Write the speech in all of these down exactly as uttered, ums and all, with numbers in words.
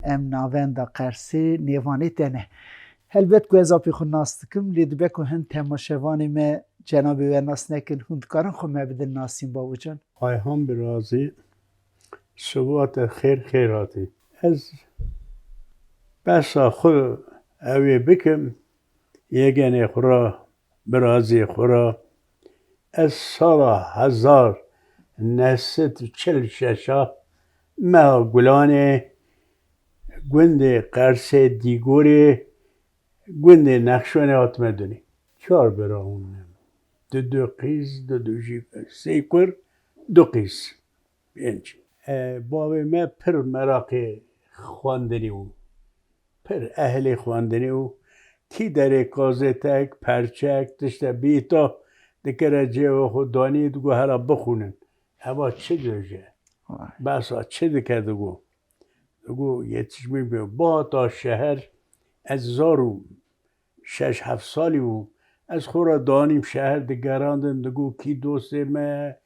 Em navenda Qersê nêvanê te ne. Helbet ku ez apê xwe nas dikim, lê dibe ku hin temaşevanê me cenabê we nas nekin, hûn dikarin xwe me bidin nasîn Babucan? Ayhan Birazî, siwate xêr, xêr hatî. Ez behsa xwe ew ê bikim, yegenê xwe ra, birazê xwe ra. Ez sala hezar neh sed û çil şeş a meha Gulanê, gundê Qersê Dîgorê, gundê Nexşonê hatime dunê. Çar bira hûn ne. Du du qîz, du du jî sê kur, du qîz. Pênc. E, bavê me pir meraqê xwendinê bû. Pir ehlê xwendinê bû. Kî derê kazetek, perçek, tişte bîta, dikire cêva xwe danî, digo, "Hera bixwînin." Eva çi dibêje? Vay. Behsa çi dike digo? Digo, yetişmî bê. Bihata şeher, ez zar û şeş heft salî bûm. Ez xwe re danîm şeher digerandin, digo, "Kî dostê me,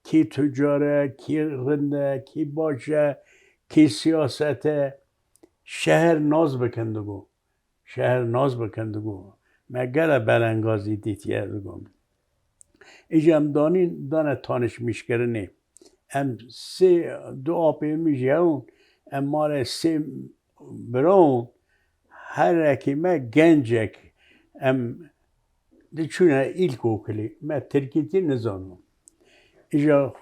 kî tucar e, kî rind e, kî baş e, kî siyaset e?" Şeher nas bikin digo. Şeher nas bikin digo. Me gele belengazî dîtiye digo. Îja em danîn, dane tanişmîşkirinê. Em sê, du apê min jî hewin, em malê sê bira hûn, herekî me gencek, em diçûne îlkokulê, me tirkîtî nizano. Îja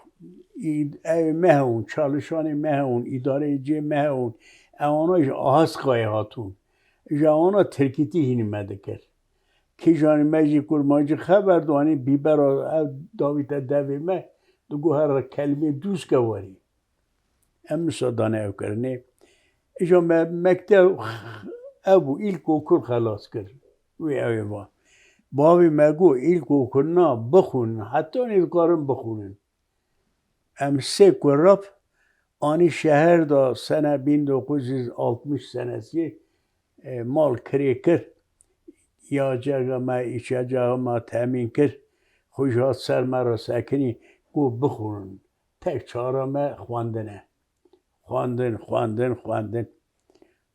î-, ew me hewin, çalışanê me hewin, îdareyê cê me hewin, ewana ji Ahaskayê hatûn. Îja wana tirkîtî hînî me dikir. Kîjanî me jî kurmancî xeber danî, bîbera ew davîte devê me, digo, "Here kelmê dûske werî." Em wisa dane ew kirinê. Îja me mekteb ew bû, îlkokul xelas kir. Wê ew ê va. Bavê me got, "Îlkokul na, bixwînin, hetanî dikarin bixwînin." Em sê kurap anî şeher de sene bin dokuz yüz altmış senesî, e, mal kirê kir. Ya cega me, îçecexa me temîn kir. Xwe jî hat ser me re sekinî, got, "Bixwînin." Tek çara me xwendin e. Xwendin, xwendin, xwendin.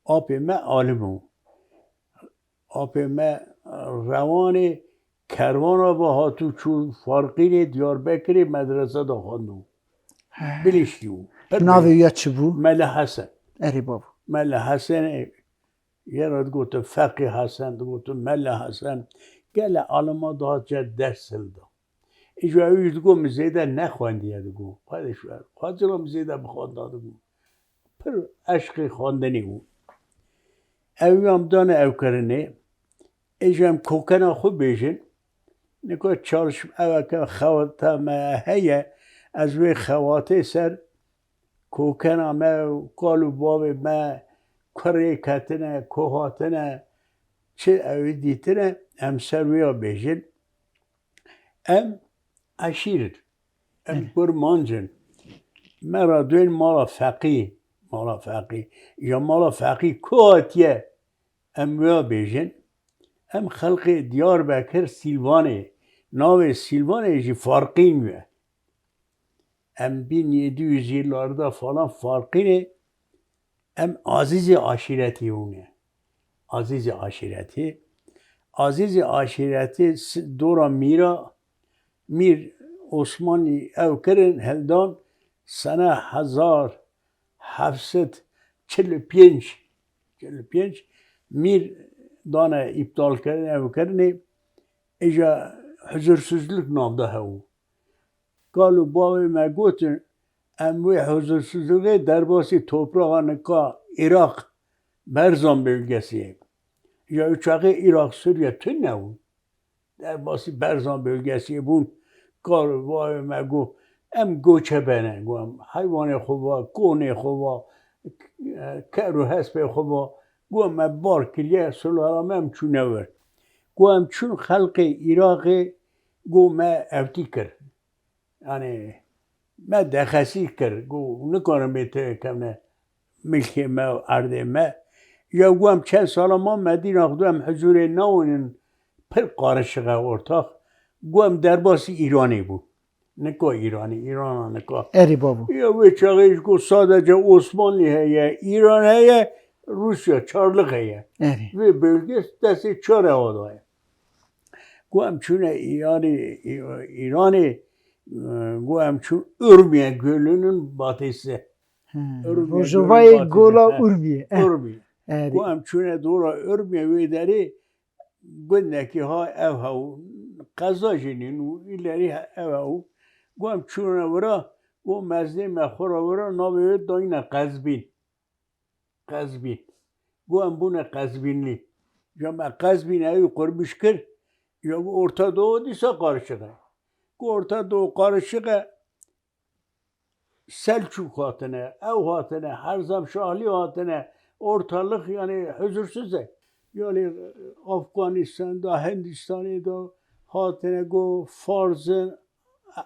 Apê me alim bû. Apê me rewanê kerwana ve hatû çû Farqînê, Diyarbekirê medrese de xwendibû. He. Bilîştî bû. Pir Navê bilîştî. Ya çi bû? Mele Hesen. Erê babo. Mele Hesenê, yê re digotin Feqî Hesen, digotin Mele Hesen. Gelek alima dihat ce ders hilda. Îja ew jî digo, "Min zêde nexwendiye," digo. Xwedê ji we, xwedê min zêde bixwenda digo. Pir eşqê xwendinê bû. Ew yan dane ew kirinê. Ê jî em kokena xwe bêjin. Nika çalişm-, eweke xewata me heye. Ez wê xewatê ser kokena me û kal û bavê me kurê ketine, ku hatine, çi ew ê dîtine, em ser wê ya bêjin. Em eşîr in. Em Belê. Kurmanc in. Me re duyên mala Feqî. Mala Feqî. Ya mala Feqî ku hatiye? Em wê bêjin. Em xelqê Diyarbekir Sîlvanê. Navê Sîlvanê jî Farqîn ye. Em bin yedi yüz yıllarda falan Farqînê. Em Azîzê aşîretî hûn e. Azîzê aşîretî. Azîzê aşîretî si-, dora mîra, Mîr Osmanî ew kirin, hildan sene hezar heft sed çil û pênc, çil û pênc, mîr dane îptal kirin, ew kirinê, îja huzursuzluk navda hebû. Kal û bavê me gotin, em wê huzursuzlukê derbasî topraxa nika Iraq, Berzan bölgesi ye. Ya û çaxê Iraq, Sûriye tune bû. Derbasî Berzan bölgesi bûn. Kal û bavê me got, em goçebe ne, got, em heywanê xwe va, konê xwe va, ker û hespê xwe va. Got, me bar kiriye, sulala me em çûne wir. Got, em çûn xelqê Iraqê, got, me evtî kir. Yanî me dexesî kir, got, nikarin bê têkevne milkê me û erdê me. Ya got, em çend sala ma Medîna, xwe em huzûrê newinin, pir qarişiq e ortax. Got, em derbasî Îranê bû. Nika Îranê, Îrana nika. Erê babo. Ya wê çaxê ji got sadece Osmanlî heye, Îran heye, Rûsya, Çarlix heye. Erê. Vê bölge destê Çar ewa daye. Ku em çûne Îranê, Î-, Îranê, e, ku em çûn Urmiye Gölü'nün batısı. He, Urmiye Rojovayê Gölü'nün batısı. Gola He. Urmiye. Eh. Urmiye. Erê. Ku em çûne dora Urmiye wê derê gundekî ha ev hew, qeza jî nîn û îlerî he-, ev hew. Ku em çûne wira, ku mezdê me xwe ra wira navê wê dayîne Qezbîn. Qezbîn. Ku em bûne Qezbînlî. Ya me Qezbîn ew qurmîş kir, ya ku Orta Doğu dîsa qarişik e. Ku Orta Doğu qarişik e, Selçuk hatine, ew hatine, Herzemşahlî hatine, ortalık yani huzursuz e. Yani Afganistan'da, Hindistan'da hatine, go Farzın,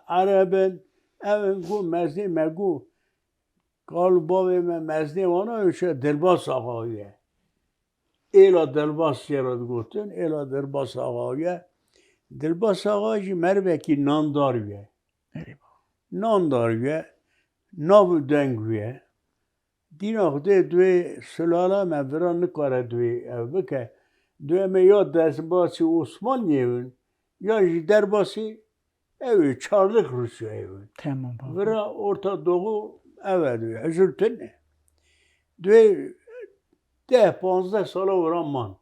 Erebin, ev go mezdê me go. Kal bavê me mezdê wana, ew şe Dilbas Axa ye. Êla Dilbas jê re digotin, êla Dilbas Axa ye. Dilbas Axa jî mervekî nandar ye. Erê baba. Nandar ye, nav û deng ye. Dîna Xwedê duê sulala me vira nikare duê ev bike. Duê me ya derbasî Osmaniyê bin, ya jî derbasî ew ê Çarlix Rûsyayê bin. Tamam baba. Vira Orta Doğu ev e duê. Hizir tune. Duê deh panzdeh sala vira man.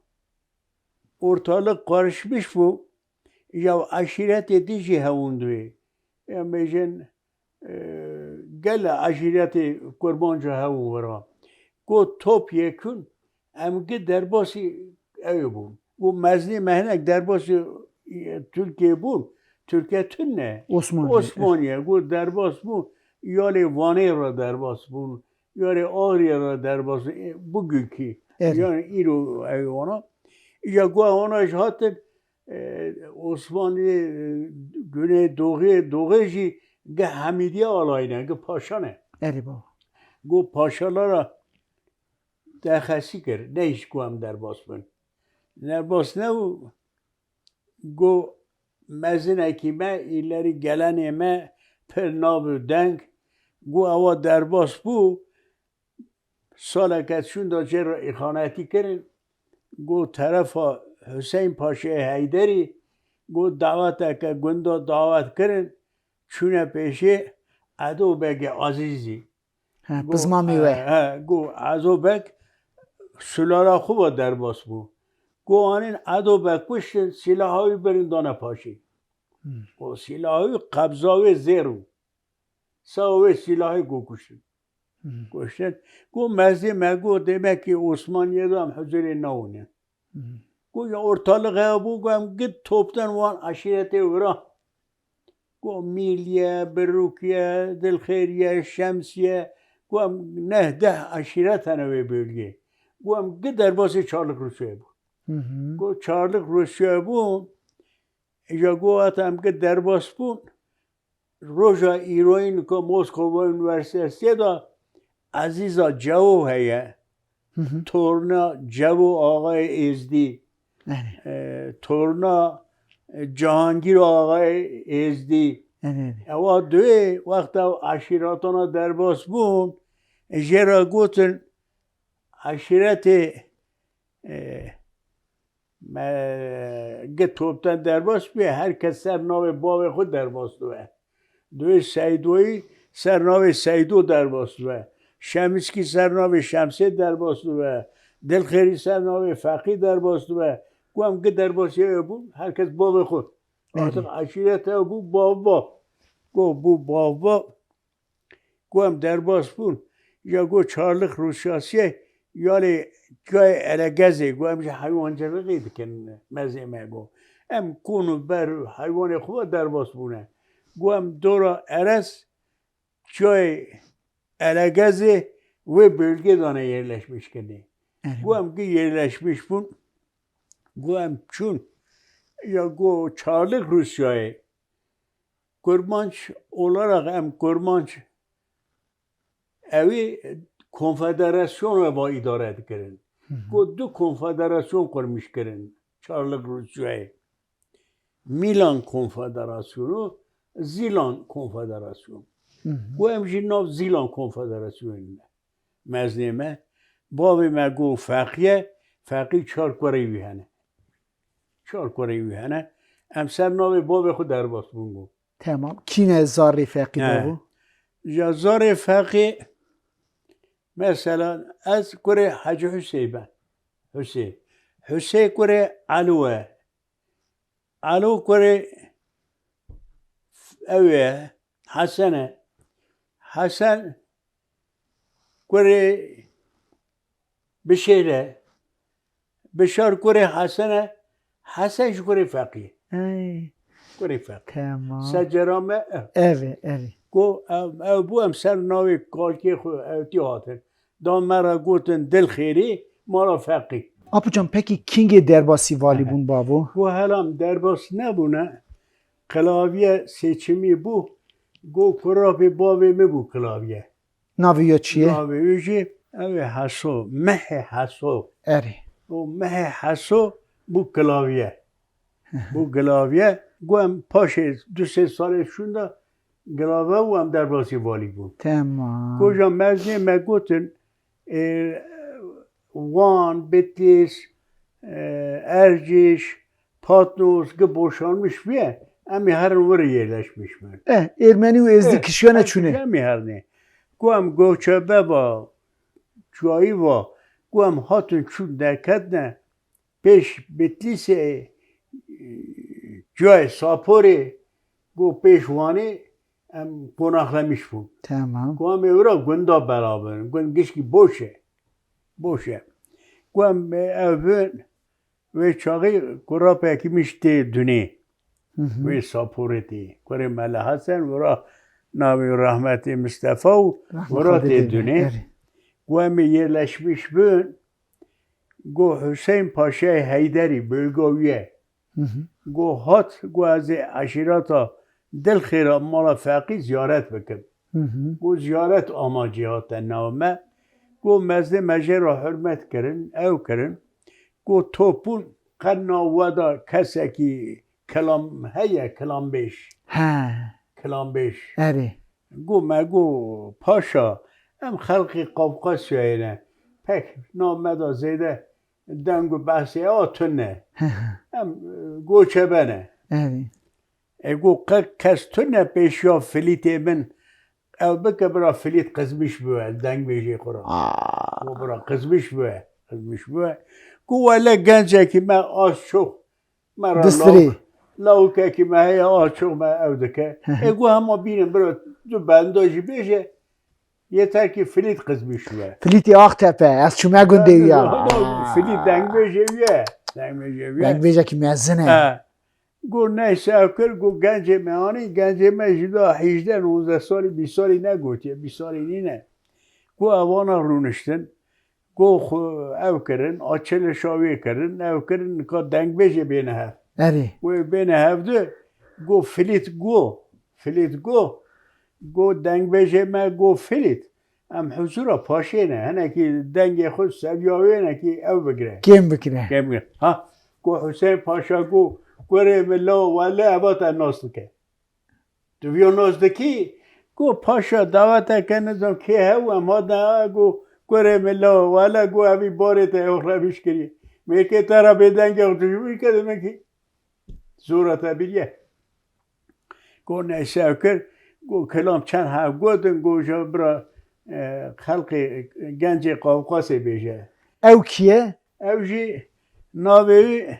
Ortalık karışmış bû. Ya eşîretê din jî hewûn duê. Em bêjin, e, gele eşîretê Kurmanca hewûn wira. Got top yekûn, em gi derbasî ew bûn. Û meznê me hinek derbasî, e, Tirkiye bûn. Tirkiye tune. Osmaniye. Osmaniye. Got derbas bûn. Ya lê Vanê re derbas bûn. Ya lê Ağrıye re derbas bûn. E, bugünkü. Evet. Yani îro ew wana. Ya got wana ji hatin e, Osmaniyê, e, Güneydoğu'yê, Doğu jî geh Hemîdiye alayî ne, geh paşa ne. Erê baba. Go paşalara derxestî kir, neyş ku em derbas bin. Derbas nebû, go mezinekî me, îlerî gelenê me, pir nav û deng, go ewa derbas bû, Saleke çûn da jê re îxanetî kirin, got terefa Huseyn Paşayê Heyderî, got daweteke gunda dawet kirin, çûne pêşê Edo Begê Azîzî. He, Got, pizmamê he, we. He, got Edo Beg sulala xwe ve derbas bû. Got anîn Edo Beg kuştin, sîlaha wî birin dane paşê. Hmm. O sîlaha wî qebza wê zêr bû. Sa wê sîlahê got kuştin. Hmm. Kuştin. Got mezê me got, demek ki Osmaniye de em huzurê newine. Hmm. Got ya ortalık heye bû, got em git toptan wan aşîretê wira. Got Mîliye, Birûkiye, Dilxêriye, Şemsiye, got em neh deh aşîret hene wê bölgê. Got em git derbasê Çarlıq Rûsiyayê bû. Hı hı. Got Çarlıq Rûsiyayê bûn, îja got heta em git derbas bûn. Roja îroyîn ku Moskova Üniversitesiye de Ezîza Cewo heye. Hı hı. Torna Cewo Ağayê Êzdî. Yani. E, torna, e, Cihangîr Ağayê Êzdî. Yani, yani. Ewa duê wexta eşîratana derbas bûn, e, jê re gotin eşîretê, e, me, gi toptan derbas bûye, her kes ser navê bavê xwe derbas dibe. Duê Seydoyî ser navê Seydo derbas dibe. Şemiskî ser navê Şemsê derbas dibe. Dilxêrî ser navê Feqî derbas dibe. Ku em gi derbasî ew bûn, her kes bavê xwe. Erê. Artık eşîret ew bû, bav bav. Ku bû bav bav. Ku em derbas bûn, ya got Çarlıq Rûsyasiyê, ya lê cayê elegezê, got em ji heywancilixê dikin mezê me got. Em kon û ber û heywanê xwe ve derbas bûne. Got em dora erez cayê elegezê wê bölgê dane yerleşmiş kirinê. Evet. Got em gi yerleşmiş bûn, got em çûn, ya got Çarlıq Rûsyayê, Kurmanc olarak em Kurmanc ewî konfederasyon ve va îdare dikirin. Hı hı. Ku du konfederasyon kurmiş kirin Çarlıq Rûsyayê. Milan Konfederasyonu, Zilan Konfederasyonu. Hı hı. Ku em jî nav Zilan Konfederasyonu ne. Meznê me. bavê me got Feqî ye, Feqî çar kurê wî hene. Çar kurê wî hene. Em ser navê bavê xwe derbas bûn got. Tamam. Kî ne zarê Feqî He. bavo? Ya zarê Feqî, mesela ez kurê Hecî Husê be. Husê. Husê kurê Elo e. Elo kurê ew e, Hesen e. Hesen kurê Bişêr e. Bişar kurê Hesen e. Hesen ji kurê Feqî. Ey. Kurê Feqî. Tamam. Secera me ev. Ev e, ev e. Ku ev, ew bû em ser navê kalkê xwe ewtî hatin. Da me re gotin Dilxêrî, mala Feqî. Apocan, pekî kîngê derbasî valî Ehe. bûn bavo? Ku helam derbas nebûne, klavye seçimî bû, got kurapê bavê min bû klavye. Navê wî ya çi ye? Navê wî jî, ew ê Heso, Mehê Heso. Erê. Û Mehê Heso bû klavye. Bû klavye. Got em paşê du sê salê şûnda klavye û em derbasî valî bûn. Tamam. Koja mezê me gotin, ê, Wan, Bitlîs, e, Ercîş, Patnos, gi boşalmiş bûye, em ê herin wir yerleşmiş bin. Eh, Ermenî û Êzdî Eh, kişiyane em çûne. Em ê herinê. Ku em goçebe va, çiyayî va, ku em hatin çûn derketine, pêş Bitlîsê, e, ciyayê Saporê, ku pêş Wanê, em qonaxlemiş bûn. Tamam. Ku em ê wira gunda belabirin, gund gişkî boş e. Boş e. Ku em, e, ev bin, Wê çaxî kurapekî min jî tê dunê. Hı hı. Wê Saporê tê. Kurê Mele Hesen, wira navê rahmetê Mistefa û Rahmet wira Xwedê tê dê dunê. Erê. Ku em ê yerleşmiş bin, got Hüseyin Paşayê Heyderî, bölge wî ye. Hı hı. Got hat, got ez ê eşîreta Dilxêra mala Feqî ziyaret bikim. Hı hı. Got ziyaret amacî hate nav me. Got mezdê me jê re hurmet kirin, ew kirin. Got topûn qe nav we de kesekî kilam heye, kilambêj. He. Kilambêj. Erê. Got me got paşa, em xelqê Qafqasyayê ne. Pek nav me de zêde deng û behsê ewa tune. Hı hı. Em, e, goçebe ne. Erê. E, got qe kes tune pêşiya filîtê min. Ew bike bira filît qizmiş biwe, dengbêjê xwe re. Aa. Got bira qizmiş biwe, qizmiş biwe. Got wele gencekî me az çok. Me re Distirî. Lawik, lawikekî me heye, az çok me ew dike. Hı hı. E, got hema bînin bira du benda jî bêje. Yeter ki filît qizmiş biwe. Filîtê Axtepe, ez çûme gundê wî ya. Filît dengbêjê wî ye. Dengbêjê wî ye. Dengbêjekî mezin e. He. Got neyse ew kir, got gencê me anî, gencê me jî da hêjdeh nozde salî, bîst salî negotiye, bîst salî nîne. Got evana rûniştin, got xwe ew kirin, açilişa wê kirin, ew kirin, nika dengbêjê bêne hev. Erê. Wê bêne hev di, got filît got, filît got, got dengbêjê me got filît. Em huzura paşê ne, hinekî dengê xwe seviya wê ne ki ew bigire. Kêm bikire. Kêm bigire. Ha, ku Husên Paşa ku kurê min la wele eva te nas dike. Tu viyo nas dikî, ku Paşa dawete ke nizam kê hew em ha da ku kurê min la wele ku evî barê te oxremiş kiriye. Mêkê te ra bê dengê xwe tu ji wî ke demek ki zora te biriye. Got neyse ew kir, got kilam çend hev gotin, got ji bira, e, xelqê gencê Qafqasê bêje. Ew kî ye? Ew jî navê wî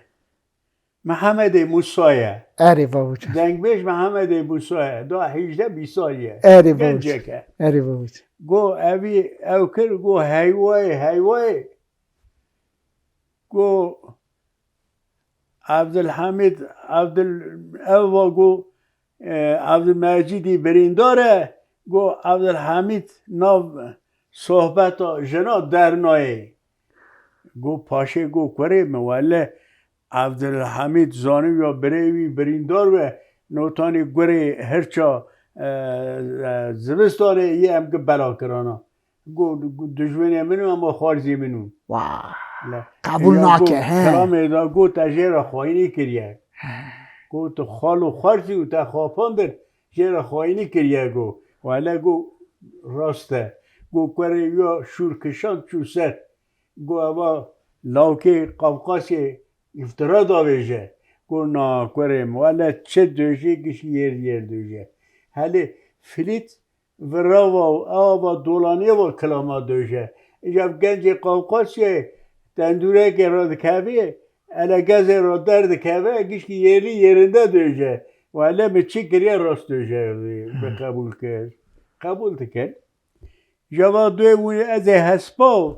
Mihemedê Musa ye. Erê, babucan. Dengbêj Mihemedê Musa ye. Da hêjdeh bîst salî ye. Erê, babucan. Gencek e. Erê, babucan. Got evî ew kir, got heywa ye, heywa ye. Got Evdilhamîd, Evdil, ev va got, e, Evdilmecîdî birîndar e, got Evdilhamîd nav sohbeta jina dernayê. Got Paşê got kurê min wele Evdilhamîd zaniya birê wî birîndar be, notanî gurê hirça, e, e, zivistanê yê em gi bela kirana. Got, got, dijminê min û ema xwarzî min û. Wah. Le, Qebûl ya nake, got, he. Kilamê da got, te jê re xwayînî kiriye. He. Got, tu xal û xwarzî û te xapandir, jê re xwayînî kiriye, got. Wele got, rast e. Got, kurê ya şûr kişand çû ser. Go eva lawkê Qafqasê îftira davêje. Go na kurê min, wele çi döjê gişt yêr yêr döje. Helê filît virava û ava dolanê va kilama döje. Îja gencê Qafqasê tendûrekê ra dikevê, elegezê ra derdikeve, giştî yêrlî yêrinde döje. Wele min çi kiriye rast döje bi qebûl kir. Qebûl dikin. Java duyê wî ez ê hespa û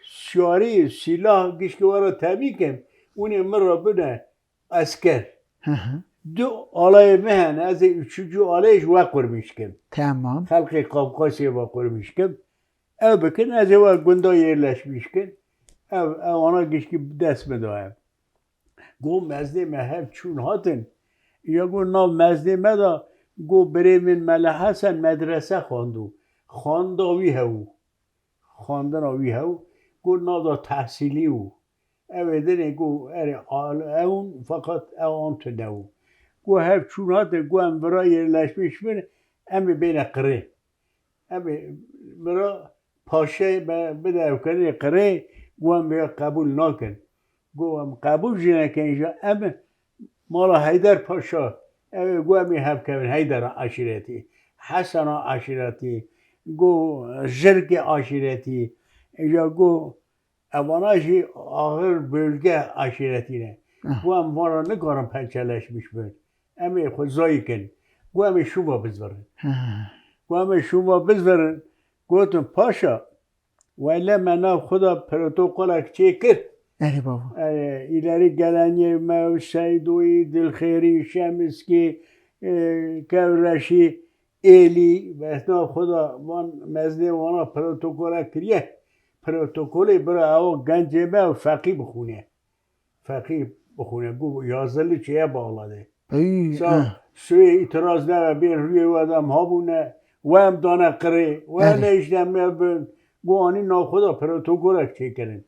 şarî, sîlah, gişkî we re tevî kim. Hûnê min re bine esker. Hı hı. Du alayê min hene, ez ê üçüncü alayê ji we qurmîş kim. Tamam. Xelkê Qafqasê ve qurmîş kim. Ev bikin, ez ê we gunda yerleşmiş kim. Ev, ev ana gişkî dest min daye. Go mezdê me hev çûn hatin. Ya go nav mezdê me de go birê min Mele Hesen medrese xwando. Xwanda wî hew. Xwandina wî hew. Go nav da tehsîlî û. Ew ê dinê go erê al-, ewn, fakat ew an tune û. Go hev çûn hatin, go em vira yerleşmiş bin, em ê bêne qirê. Em ê vira paşê me bide ewkenê qirê, go em vê qebûl nakin. Go em qebûl jî nekin, îja em mala Heyder Paşa, ew ê go em ê hevkevin Heydera aşîretî, Hesena aşîretî, go Jirkê aşîretî, îja go evana jî axir bölge aşîretî ne. Ah. Go em van re nikarin pençeleşmiş bin. Em ê xwe zayî kin. Go em ê şûva bizvirin. Ah. Go em ê şûva bizvirin. Gotin, Paşa, wele me nav xwe de protokolek çêkir. Erê babo. Erê, îlerî geleniyê me û Seydoyî, Dilxêrî, Şemiskî, e, Kevreşî, Êlî, me nav xwe de van mezinê wana protokolek kiriye. Protokolê bira ewa gencê me û feqî bixûne. Feqî bixûne. Gu yazılı şeye bağladı. Ey, Sa eh. Suê îtiraz nebe, bên rûyê we de em habûne, we em dane qirê, we Erê. Ne îşte me bin, gu anî nav xwe de protokolek çêkirin.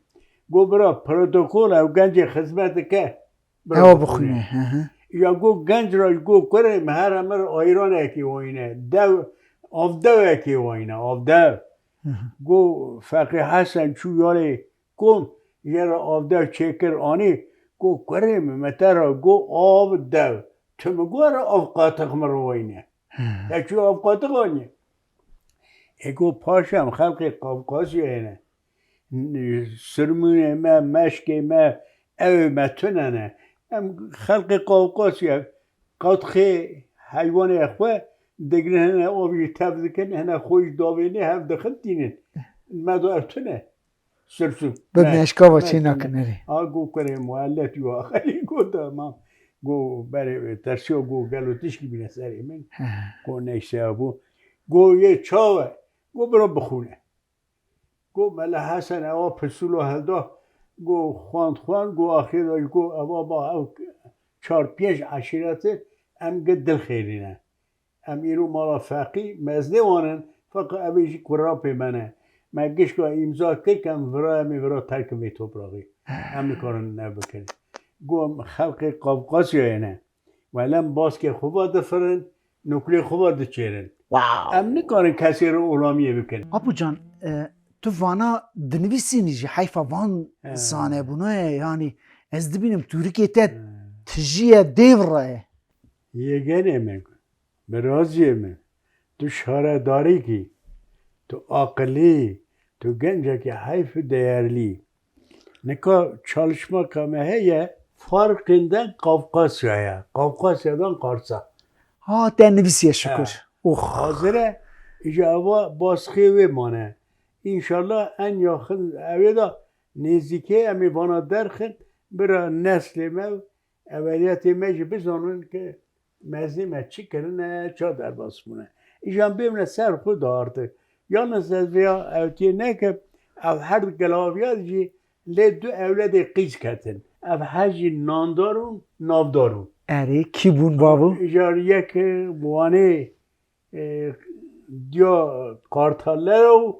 Gu bira protokol ew gencê xizmet dike, bira Ewa bixwîne. Bixwîne, hı hı. Ya gu genc ra ji gu kurê me here mir ayranekê wayne, dew, avdewekê wayne, avdew. Hı hı. Gu Feqî Hesen çû yarê Kom jê re avdew çêkir anî, got, kurê min, me te re got av dew. Tu min got, re av qatix min re wayne. He. Te çû av qatix anî? Ê got, paşa em xelkê Qafqasyayê ne. Sirmûnê me, meşkê me, ewê me tune ne. Em xelkê Qafqasya qatixê heywanê xwe digrin, hene av jî tev dikin, hene xwe jî davênê hev dixin tînin. Me do ev tune. Sirsû. Bi Me-, meşka va me-, çê me-, nakin erê. A, go kurê muhallet yo axirî go tamam. Go berê tersiyo go gelo tişkî bîne serê min. He. Go neyse ya bû. Go yê çawe. Go bira bixûne. Go Mele Hesen ewa pisûlo helda. Go xwand xwand go axir da go eva ba ew çar pênc eşîreti em gi dil xêrîne. Em îro mala Feqî mezdê wan in, feqî ev ê jî kurapê me ne. Me gişka îmza kir ke em vira, em ê vira terkin vê topraxê. Em nikarin ne bikin. Got, em xelqê Qafqasyayê ne. Wele em baskê xwe va difirin, nuklê xwe va diçêrin. Wow. Em nikarin kesê re olamiyê bikin. Apo can, e, tu vana dinivîsînî jî heyfa van He. Zanebûna ye, yanî ez dibînim tûrikê te He. Tijî ye, dêv re ye. Yegenê min, biraziyê min, tu şaredarîkî, tu aqilî, tu gencekî heyf û değerlî. Nika çalışmaka me heye, farqinden Kafkasya ye, Kafkasyadan Karsa. Ha, te nivîsiye şukur. He. Ux. Hazir e, îja eva baskê wê mane. Înşallah en yaxin ewê de nêzîkê em ê vana derxin, bira neslê me û Eveliyetê me jî bizanin ke mezinê me çi kirine, ça derbas bûne. Îjan bêmine ser xwe de artık. Yalnız ez vêya ewtiyê nekim, ev her gelaviya jî lê du ewledê qîz ketin. Ev her jî nandar û navdar û. Erê, kî bûn bavo? Îjar yek Wanê e, diya Kartalera û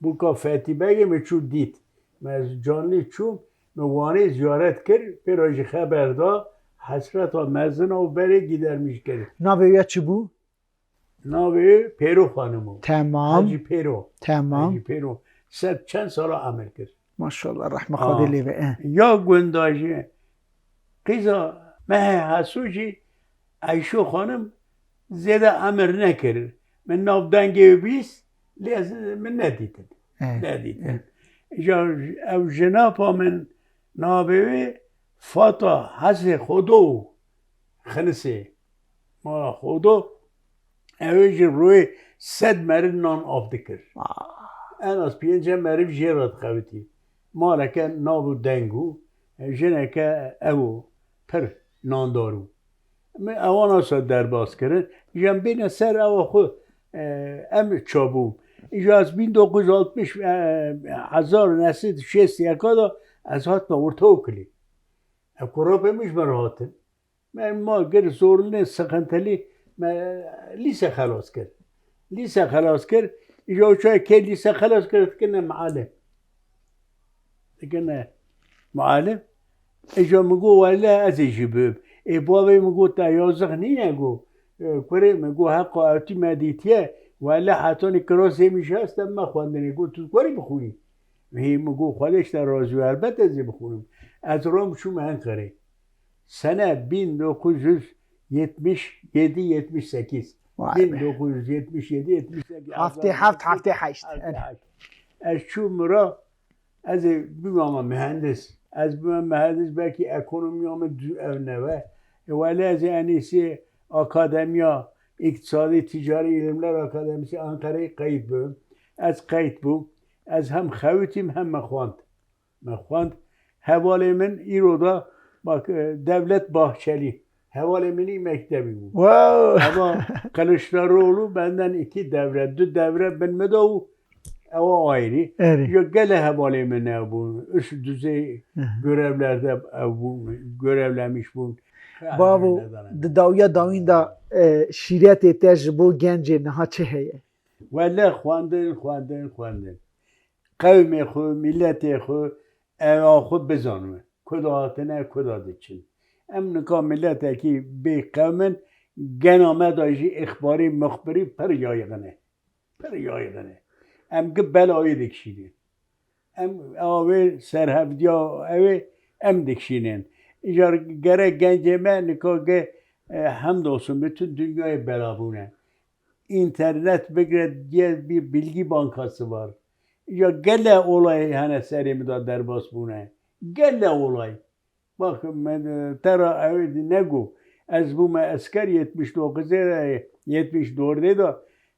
Bûka Fetî Begê me çû dît. Me canlî çû, me Wanê ziyaret kir, pê re jî xeber da, hesreta mezin û berê gidermiş kir. Navê wî ya çi bû? Navê wî Pêro Xanim o. Temam. Hecî Pêro. Temam. Hecî Pêro. Sed çend sala emir kir. Maşallah, rehma Xwedê lê be. Eh. Ya gunda jî qîza Mehê Heso jî Eyşo Xanim zêde emir nekir. Min nav dengê wî bîst, lê ez min nedîtin. Eh, Nedîtin. eh. Ja ew jinapa min navê wê Fata Hesê Xodo Xinisê. Mala Xodo, ew ê ji rûyê sed meriv nan av dikir. Ah. En az pênce meriv jê re dixewitî. Maleke nav û deng û jineke ew û pir nandar û. Min ewana sa derbas kirin. Jem bêne ser ewa xwe, e, em çabû. Îja ez bin dokuz yüz altmış, e, hezar û neh sed şêst yeka da ez hatime ortaokulê. Ev kurapê min ji me re hatin. Me mal kir, zorlî, sıkıntılı, me lise xelas kir. Lise xelas kir. Îja çay kê lise xelas kir, dikine muallim. Dikine muallim. Îja min got, "Wele ez ê jî bibim." Ê bavê min got, "Te yazık nîne?" Got, "E, kurê min," got, "heqa ew tî me dîtiye. Wele hetanî kirasê min jî hest, em me xwendinê." Got, "Tu kurê bixwînî?" Hê min got, "Xwedê ji te razî be, elbet ez ê bixwînim." Ez ram çûm Enqerê. Sene bin dokuz yüz yetmiş yedi yetmiş sekiz. Vay be. Bin dokuz yüz yetmiş yedi yetmiş sekiz. Heftê heft, heftê heşt. Heftê heşt. Ez çûm ra, ez ê bibama mühendis. Ez bibim mühendis, belkî ekonomiya min du-, ev nebe. E, wele ez ê enîsê Akademiya İktisadi Ticari İlimler Akademisi Ankara'yı kayıt bibim. Ez kayıt bûm. Ez hem xewitîm hem me xwend. Me xwend. Hevalê min îro da, bak, e, Devlet Bahçeli. Hevalê min î mektebî bû. Wow! Ama Kılıçdaroğlu benden iki devre, du devre bin min de û ewa ayrı. Erê. Ya gele hevalê min ne bû. Üst düzey Hı hı. görevlerde, e, bû, görevlemiş bûn. Bavo, Nezanet. Di dawiya dawîn de, e, şîretê te ji bo gencê niha çi heye? Wele xwendin, xwendin, xwendin. Qewmê xwe, miletê xwe, ewa xwe bizanime. Ku da hatine, ku da diçin. Em nika miletekî bê qewm in, gena me de jî îxbarî, muxbirî pir yayxin e. Pir yayxin e. Em gi belayê dikişînin. Em ewa wê serhevdiya ew ê em dikişînin. Îcar gerek gencê me nika gi, e, hemdolsun bütün dünyayê bela bûne. Înternet bigire, diye bir bilgi bankası var. Ya gele olay hene serê min de derbas bûne. Gele olay. Bak, me, te ra ew nego. Ez bûme esker yetmiş dokuzê de, yetmiş dördê de,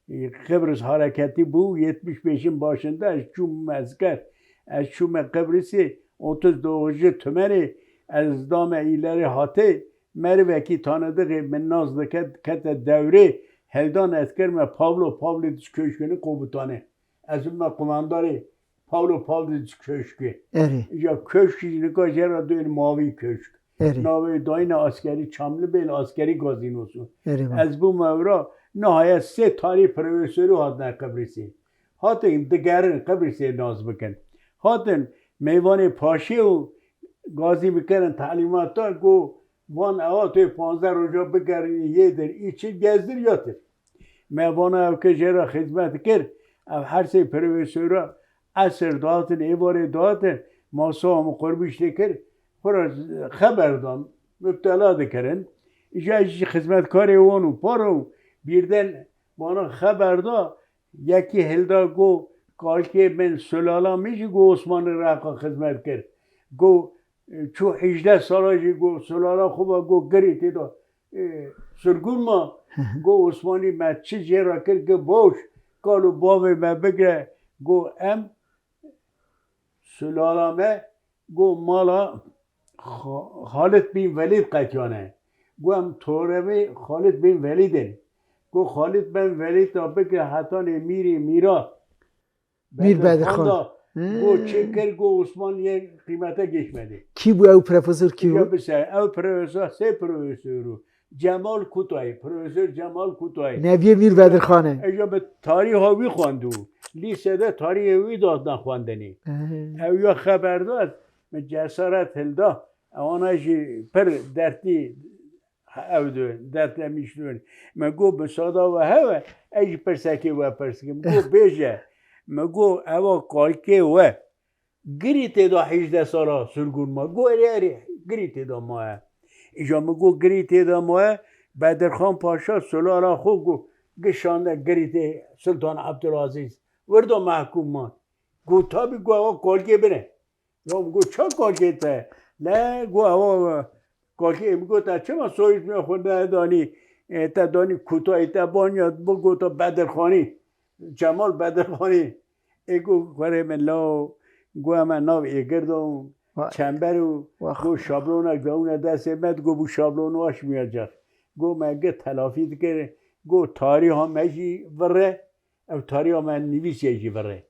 e, Kıbrıs hareketi bû, yetmiş beşin başında ez çûm esker. Ez çûme Kıbrıs'ê, otuz dokuzuncu tümenê, ez dame ileri hatê, merivekî tanıdığı min nas dike, kete dewrê, heldan ez kirme Pavlo Pavlovich Köşkü'nü komutanı. Ez bûme kumandarê Pavlo Pavlovich Köşkü. Erê. Ya köşk jî nika jê re duyên Mavi Köşk. Erê. Navê dayine askeri Çamlıbel askeri gazinosu. Erê, va. Ez bûme ewra, nihayet sê tarî profesorî hatine Qibrisê. Hatin digerin Qibrisê nas bikin. Hatin meyvanê paşê û gazî bikirin talîmata, got, van ewa tu yê panzdeh roja bigerînî yê dir, îçin gezdir ya tir. Me vana ew ke jê re xizmet kir, ev her sê profesora esir dihatin, êvarê dihatin, masa min qurbîş dikir, xwe re xeber dan, müptela dikirin. Îca jî xizmetkarê wan û par û birden vana xeber da, yekî hilda got, kalkê min, sulala min jî got Osmanî re xizmet kir. Got, çû hejdeh sala jî got, sulala xwe ve got, girî tê de, e, sirgûn ma. Got, Osmanî me çi jê re kir, got, baş, kal û bavê me bigire, got, em, sulala me, got, mala Xa-, Xalid bin Velîd qetiyane. Got, em torevê Xalid bin Velîd in. Got, Xalid bin Velîd da bigire hetanê mîrê mîra. Mîr Bedirxan. Bedirxan da, Hmm. got, çê kir, got, Osman yê qîmete geçmedi. Kî bû ew profesor, kî bû? Îca bise, ew profesor, sê profesor û Cemal Kutay, Profesör Cemal Kutay. Neviyê Mîr Bedirxan e. Îca bi tarîha wî xwendû. Lîsede tarîhê wî datna xwendinê. Ehe. Ew ya xeber da, min cesaret hilda. Ewana jî pir dertî ew dibin, dertlemiş dibin. Me got, "Misada we hebe, ez jî pirsekê we pirs kim." Got, "Bêje." Me got, "Ewa kalkê we." Girî tê de hîjdeh sala sirgûn ma. Go erê erê, girî tê de maye. Îja min go girî tê de maye, Bedirxan Paşa sulala xwe go gişande girî tê Sultan Ebdulazîz. Wirda mehkûm man. Go tabî go ewa kalkê bine. Ya min go ça kalkê te? Le go ewa kalkê min go te çima soyîsmê xwe nedanî? E, te danî kutayî te banya bigota Bedirxanî. Cemal Bedirxanî. Ê go kurê min law, go em nav êgir da û Wa- çember û Wax. Go şablonek dawine destê me, go bû şablon waş miyacak. Go me gi telafî dikir, go tarîha me jî virre, ew tarîha me nivîsiye jî virre.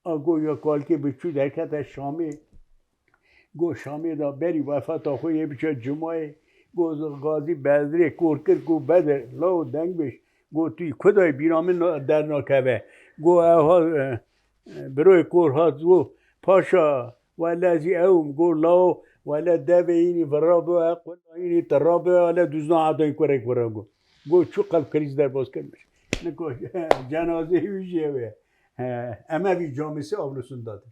A go ya kalkê bi çû derkete Şamê. Go Şamê da berî wefata xwe yê biçe Cumayê. Go Gazî Bedirê kor kir, go Bedir, law deng bêj. Go tu yî ku dayî bîra min na- dernakeve. Go eha, e, e, biroyê kor hat, go Paşa, wele ez jî ew im. Go law, wele devê înî vira bi, e, qula înî tira bi, wele duzna adayî kurek vira go. Go çû qelb krîz derbas kir min. Niko cenazeyê wî jî ew e. He, Emevî Camisi avlusunda dir.